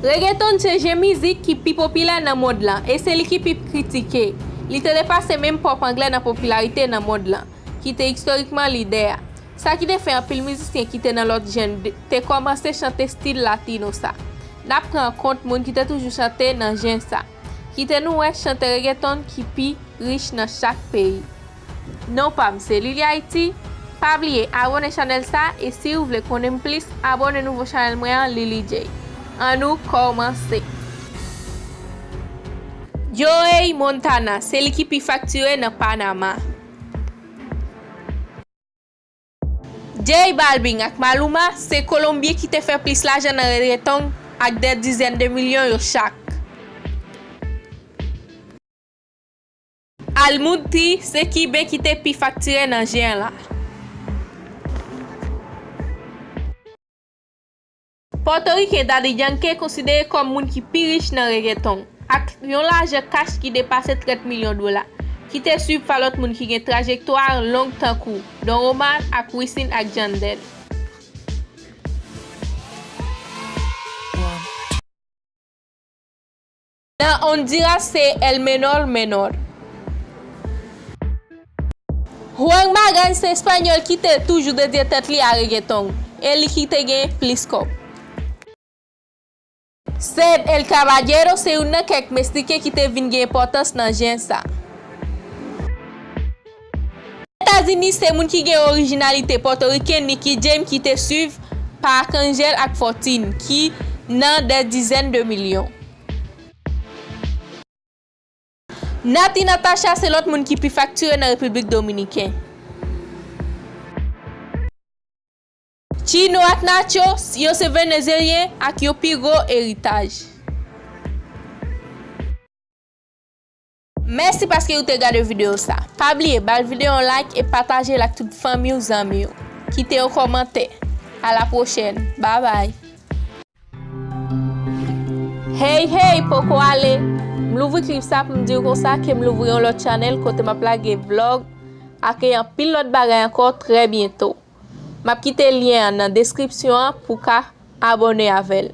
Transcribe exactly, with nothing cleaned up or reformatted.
Reggaeton se jan mizik ki pi popilè nan mond lan, e se li ki pi kritike. Li te depase menm pop anglè nan popilarite nan mond lan, ki te istorikman lidè a. Sa ki te fè anpil mizisyen ki te nan lòt jan de, te kòmanse chante stil latino sa. N ap pran kont moun ki te toujou chante nan jan sa. Kite nou wè chantè reggaeton ki pi rich nan chak peyi. Non pa m se Lily Haiti. Pa bliye abòne chanèl sa, e si w vle konnen m plis, abòne nouvo chanèl mwen an, Lily J. Annou kòmanse. Joey Montana, se li ki pi faktire nan Panama. J Balvin ak Maluma se Kolonbyen ki te fè plis lajan nan reggaeton ak dè dizèn de milyon yo chak. Almud T se Kiben ki te pi faktire nan jan la. Pòtoriken Daddy Yankee konsidere kòm moun ki pi rich nan reggaeton, ak yon lajan kach ki depase trant milyon dola, ki te swiv pa lòt moun ki gen trajektwa long tankou Don Omar ak Wisin ak Yandel. Nan Honduras se El Menor Menor. Juan Magán se Espanyòl ki te toujou dedye tèt li a reggaeton, e li ki te gen plis kòb. Sed El Caballero se youn nan kèk Meksiken ki te vin gen enpòtans nan jan sa. Etazini se moun ki gen orijinalite pòtoriken Nicky Jam ki te swiv pa Arcángel ak Fortune ki nan dè dizèn de milyon. Natti Natasha se lòt moun ki pi faktire nan Repiblik Dominiken. Chino ak Nacho, yo se Venezelyen ak yon pi gwo eritaj. Mèsi paske ou te gade videyo sa. Pa bliye ba l videyo yon like e pataje l ak tout fanmi w, zanmi w. Kite yon kòmantè. A la pwochèn. Babay. Hey hey, poko ale. M louvri klip sa pou m di w konsa ke m louvri yon lòt chanèl kote m ap lage vlòg ak anpil lòt bagay ankò trè byento. M ap kite lyen an nan deskripsyon an pou w ka abòne avè l.